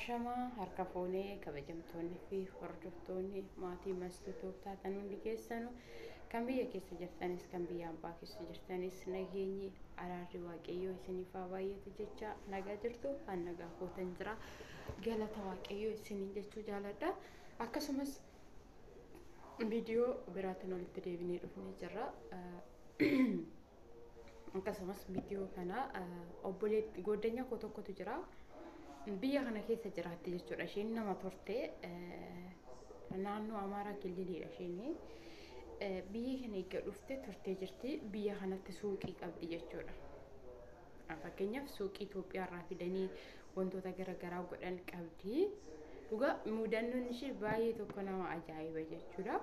Ashamaa harka fuunee kabajamtoonni fi hordoftoonni maatii Mastuu taatan hundi keessanuu, kan biyya keessa jirtanis kan biyya ambaa keessa jirtanis, nageenyi araarri Waaqayyoo isiniif haa baay'atu jecha. Nagaa jirtu? An nagaa kootan jira, galata Waaqayyoo isiniin jechuu jaaladha. Akkasumas viidiyoo biraatiin walitti deebinee dhufnee jirra. Akkasumas viidiyoo kana obboleetti goddanyaa koo tokkotu jira. Biyya kana keessa jiraatti jechuudha. Isheen nama turte, naannoo Amaaraa Kililiidha isheen. Biyya kana eegga dhufte turtee jirti. Biyya kanatti suuqii qabdi jechuudha. Fakkeenyaaf suuqii Itoophiyaa irraa fidanii wantoota garaagaraa godhan qabdi. Dhugaa mudannoon ishee baay'ee tokko nama ajaa'iba jechuudha.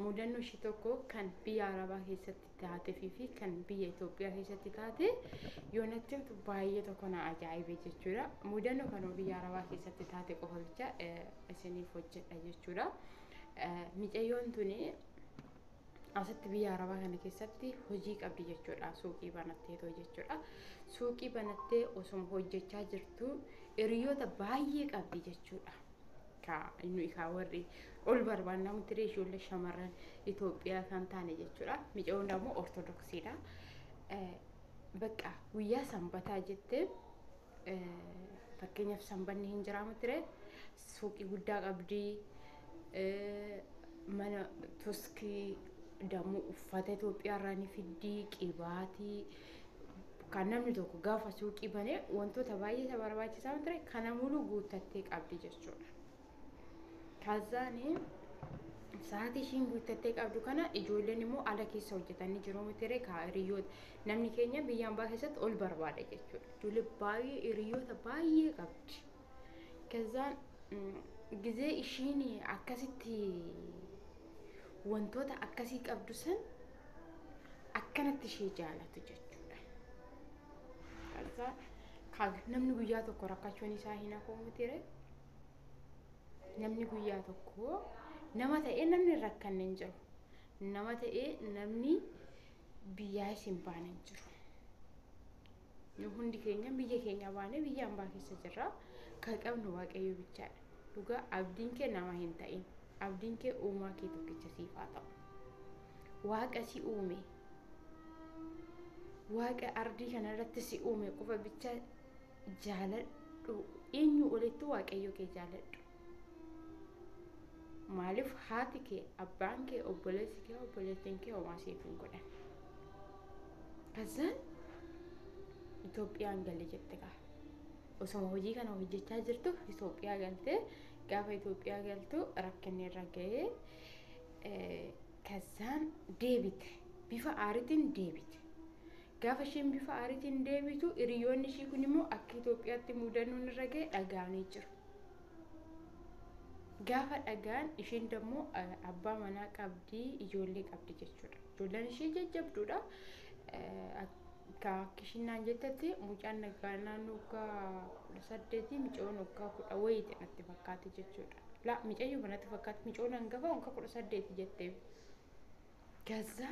Mudannoo ishee tokko kan biyya Arabaa keessatti taatee fi kan biyya Itoophiyaa keessatti taate yoo natti himtu baay'ee tokko na ajaa'ibe jechuudha. Mudannoo kan biyya Arabaa keessatti taate qofa bicha isiniif hojjedha jechuudha. Micayyoon tuni asitti biyya Arabaa kana keessatti hojii qabdi jechuudha. Suuqii banatteetoo jechuudha. Suuqii banattee osuma hojjechaa jirtu hiriyoota baay'ee qabdi jechuudha. Ka nuyi kaa warri ol barbaannaa miti ijoollee shamarran Itoophiyaa kan taane jechuudha. Micayyoon immoo Ortodoksiidha. Bakka guyyaa Sanbataa jettee, fakkeenyaaf Sanbanni hin jiraamu ture, suuqii guddaa qabdi, mana tuskii damuu uffata Itoophiyaa irraa ni fiddii, qibaatii kan namni tokko gaafa suuqii banee wantoota baay'ee isa barbaachisaa ture kana muluu guuttattee qabdi jechuudha. Kazaani sa'aatii ishiin guuttattee qabdu kana ijoolleen immoo ala keessa hojjetanii jiru miti kaa hiriyoota, namni keenya biyya ambaa keessatti ol barbaada jechuudha. Ijoollee baay'ee, hiriyoota baay'ee qabdi. Kazaan gizee ishiin akkasitti wantoota akkasii qabdu san akkanatti ishee jaalatu jechuudha. Kazaa namni guyyaa tokko rakkachuun isaa hin hafu miti. Namni guyyaa tokko nama ta'ee namni hin rakkanne hin jiru. Nama ta'ee namni biyyaa isin baane hin jiru. Nu hundi keenya biyya keenya baanee biyya ambaa keessa jirra. Kan qabnu Waaqayyo bichaadha. Dhugaa abdiin kee nama hin ta'in. Abdiin kee uumaa kee tokkicha siif haa ta'u. Waaqa si uume. Waaqa ardii kanarratti si uume qofa bicha jaaladhu. Eenyu olittuu Waaqayyo kee jaaladhu. Maaliif haati kee, abbaan kee, obboleessi kee, obboleettiin kee homaa siif hin godhan. Kazaan Itoophiyaan galle jette kaa. Osuma hojii kana hojjechaa jirtu Itoophiyaa galtee, gaafa Itoophiyaa galtu rakkinni irra ga'ee kazaan deebite. Bifa aariitiin deebite. Gaafa isheen bifa aariitiin deebitu hiriyoonni ishii kun immoo akka Itoophiyaatti mudannoon irra ga'e dhaga'anii jiru. Gaafa dhagaan isheen dammoo abbaa manaa qabdi, ijoollee qabdi jechuudha. Ijoolleen ishee jajjabduudha. Akka isheen naan jettetti mucaan nagaa naannoo waggaa 18, mucaan waggaa 10 wayiiti natti fakkaate jechuudha. La mucayyoo natti fakkaate, mucaan hangafa waggaa 18 jettee. Gaza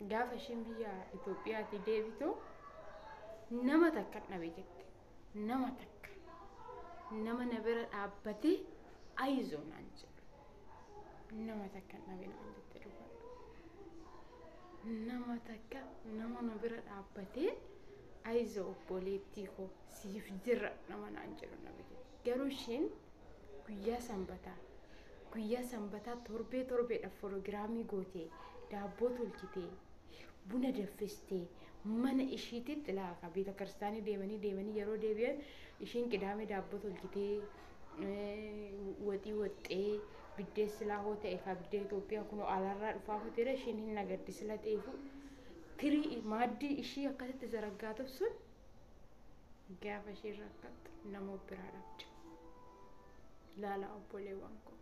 gaafa isheen biyya Itoophiyaatti deebitu nama takka dhabe jette. Nama takka. Nama na bira dhaabbatee ayizoo naan jedhu. Nama takka dhabe naan jette dhugaa. Nama takka nama na bira dhaabbatee ayizoo obboleettii koo siif jira nama naan jedhu dhabe jette. Garuu isheen guyyaa Sanbataa torbee torbeedhaaf proogiraamii gootee, daabboo tolchitee, buna danfistee, mana ishiititti laaka beeta kiristaanii deemanii deemanii yeroo deebi'an ishiin Qidaamee daabboo tolchitee, waxii waxxee, biddeen silaa hoo ta'e ka biddeen Itoophiyaa kunoo alaarraa dhufaa hoteela isheen hin nagaddi sila ta'eefu tirii maaddii ishii akkasitti zaraggaatuuf sun gaafa isheen rakkattu nama biraa dhabde. Laala obboleewwan koo,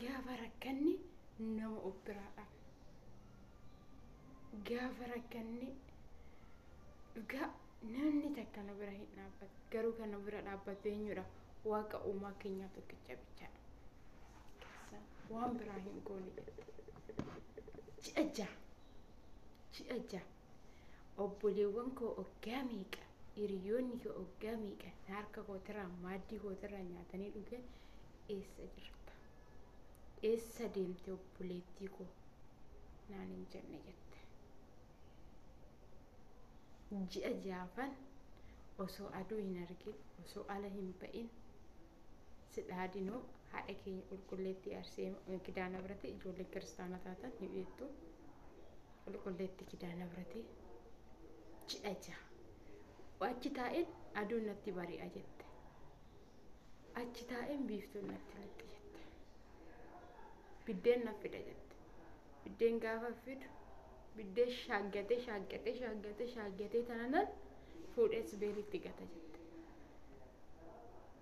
gaafa rakkanni nama of biraa dhabna. Gaafa rakkanni dhugaa namni takka nu bira hin dhaabbatu. Garuu kan nu bira dhaabbatu eenyudha? Waaqa uumaa keenyaa tokkicha bichaadha. Waan biraa hin goone jette. Ji'a 6, ji'a 6, obboleewwan koo waggaa meeqa Hiriyoonni kee hoggaa meeqa harka kootirraa maaddii kootirraa nyaatanii dhugan eessa jirta? Eessa deemte obboleettii koo? Naan hin jenne jette. Ji'a jaafan osoo aduu hin argin, osoo ala hin ba'in sidhaadinoo haadha keenya qulqulleettii Arseema Kidaana biratti ijoollee kiristaana taatan ni beektu. Qulqulleettii Kidaana biratti ji'a ja'a. Achi taa'een aduun natti bari'a jette. Achi taa'een biiftuun natti lixxi jette. Biddeen na fida jette. Biddeen gaafa fidu biddeen shaaggatee shaaggatee shaaggatee shaaggatee tananan fuudhees beelitti gata jette.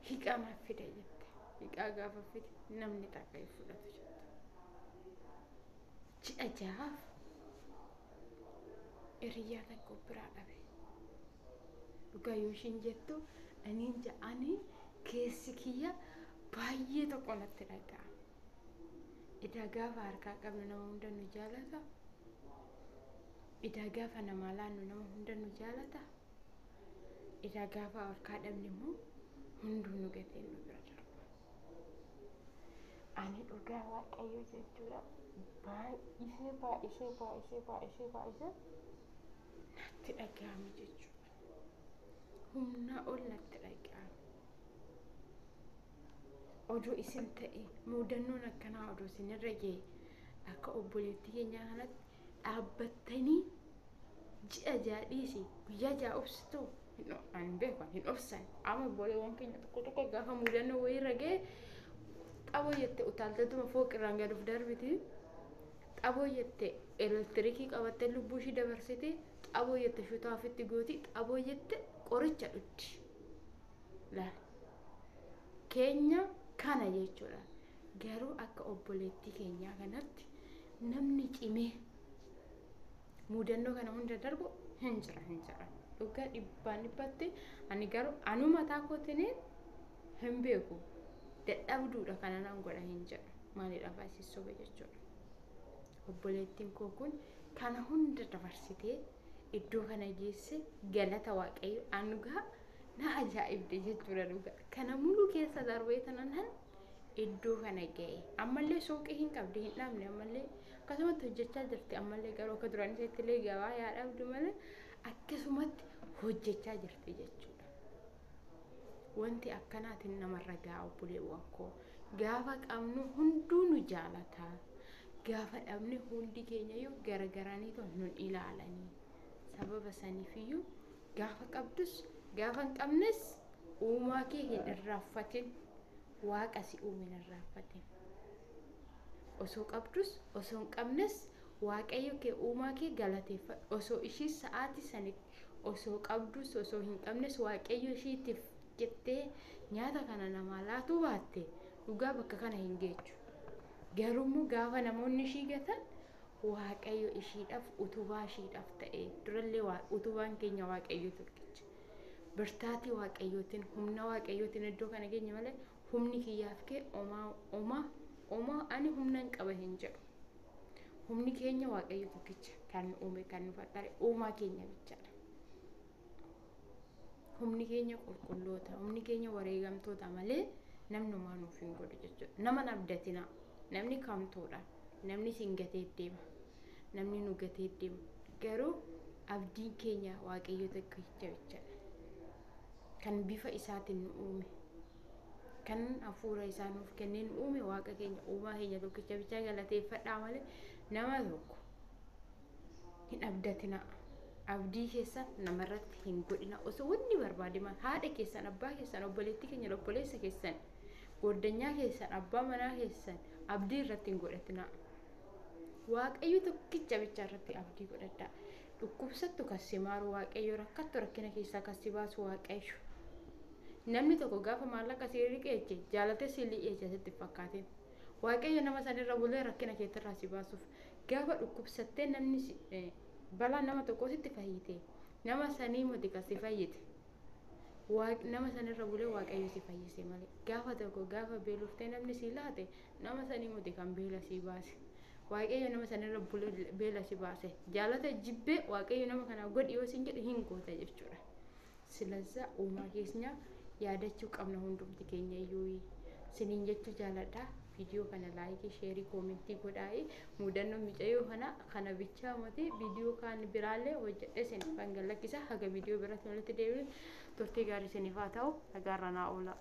Hiqaa na fida jette. Hiqaa gaafa fide namni takka hin fudhatu jette. Ji'a ja'aaf hiriyyaa tokko biraa dhabe. Dhugaa yoo ishiin jettu aniin ja'anii keessi kiyya baay'ee tokko natti dhaga'ama. Idaa gaafa harkaa qabnu nama hunda nu jaalata. Idaa gaafa namaa laannu nama hunda nu jaalata. Idaa gaafa harkaa dhabne immoo hunduu nu gatee nu bira darba. Ani dhugaa Waaqayyoo jechuudha baay'isee baay'isee baay'isee baay'isee baay'isee natti dhaga'ame jechuudha. Humnaa ol natti dhaga'ame. Oduu isin ta'e mudannoon akkanaa oduu isinirra ga'e akka obboleettii keenyaa kanatti dhaabbattanii ji'a ja'a dhiisi guyyaa ja'a obsitu hin beeku hin obsan. Amma obboleewwan keenya tokko tokko gaafa mudannoo wayiirra ga'e xaboo jette utaaltetuma fooqirraan gad of darbiti. Xaboo jette elektirikii qabattee lubbuu ishii dabarsiti. Xaboo jette shutaa ofitti gooti. Xaboo jette qoricha dhugdi. Laal keenya kana jechuudha. Garuu akka obboleettii keenyaa kanatti namni cimee mudannoo kana hunda darbu hin jira hin jira. Dhugaa dhibbaan dhibbatti ani garuu anuu mataa kootiin hin beeku. Dadhabduudha kana nan godha hin jedhu. Maaliidhaaf asis soba jechuudha. Obboleettiin koo kun kana hunda dabarsitee iddoo kana geesse galata Waaqayyo anugaa na ajaa'ibde jechuudha dhugaa. Kana muluu keessa darbee tanan iddoo kana ga'e. Ammallee suuqii hin qabdi hin dhabne ammallee akkasumatti hojjechaa jirti ammallee garuu akka duraan isheetti illee gabaa yaa dhabdu malee akkasumatti hojjechaa jirti jechuudha. Wanti akkanaatiin namarra ga'a obboleewwan koo. Gaafa qabnu hunduu nu jaalata. Gaafa dhabne hundi keenya iyyuu garagaraniitu nun ilaalanii. Sababa saniifiyyuu gaafa qabdus gaafa hin qabnes uumaa kee hin irraanfatin. Waaqa si uume hin irraanfatin. Osoo qabdus osoo hin qabnes Waaqayyo kee uumaa kee galateeffadhu. Osoo ishii sa'aatii sanitti osoo qabdus osoo hin qabnes Waaqayyo ishiitiif jettee nyaata kana namaa laatuu baatte dhugaa bakka kana hin geechu. Garuummoo gaafa namoonni ishii gatan Waaqayyo ishiidhaaf utubaa ishiidhaaf ta'e durallee utubaan keenya Waaqayyo tokkicha. Birtaatii Waaqayyootiin humna Waaqayyootiin iddoo kana geenye malee humni kiyyaaf kee omaa omaa omaa ani humna hin qaba hin jedhu. Humni keenya Waaqayyo tokkicha kan nu uume kan nu faxare uumaa keenya bichaadha. Humni keenya qulqulloota, humni keenya wareegamtoota malee namni homaa nuuf hin godhu jechuudha. Nama hin abdatinaa. Namni kamtuudha. Namni isin gatee deema. Namni nu gatee deema. Garuu abdiin keenya Waaqayyo tokkicha bichaadha. Kan bifa isaatiin nu uume. Kan hafuura isaa nuuf kennee nu uume Waaqa keenya uumaa keenya tokkicha bichaa galateeffadhaa malee nama tokko hin abdatinaa. Abdii keessan namarratti hin godhina. Osoo wanni barbaade maal haadha keessan, abbaa keessan, obboleettii keenya, obboleessa keessan, goddanyaa keessan, abbaa manaa keessan abdii irratti hin godhatinaa. Waaqayyo tokkicha bichaa irratti abdii godhadhaa. Dhukkubsattu kan si maaru Waaqayyo, rakkattu rakkina keessaa kan si baasu Waaqayyo. Namni tokko gaafa maallaqa si liqeeche jaalatee si liqeeche sitti fakkaatin. Waaqayyo nama sanirra bulee rakkina keetirraa si baasuuf gaafa dhukkubsattee namni balaa nama tokko sitti fayyite nama sanii miti kan si fayyite. Nama sanirra bulee Waaqayyo si fayyise malee gaafa tokko gaafa beeloftee namni si laate nama sanii miti kan beela si baase. Waaqayyo nama sanirra bulee beela si baase. Jaalata jibbee Waaqayyo nama kana godhi yoo sin jedhe hin goota jechuudha. Silazza uumaa keenya yaadachuu qabna hundumti keenya iyyuu. Siniin jechuu jaaladha. Viidiyoo kana laayikii, sheerii, koomentii godhaayi. Mudannoo mucayyoo kana bichaa miti, viidiyoo kaan biraallee hojjedhee isiniif kan lakkisa. Haga viidiyoo biratti walitti deebinu turtii gaarii isiniif haa ta'u. Nagaarra naa oola.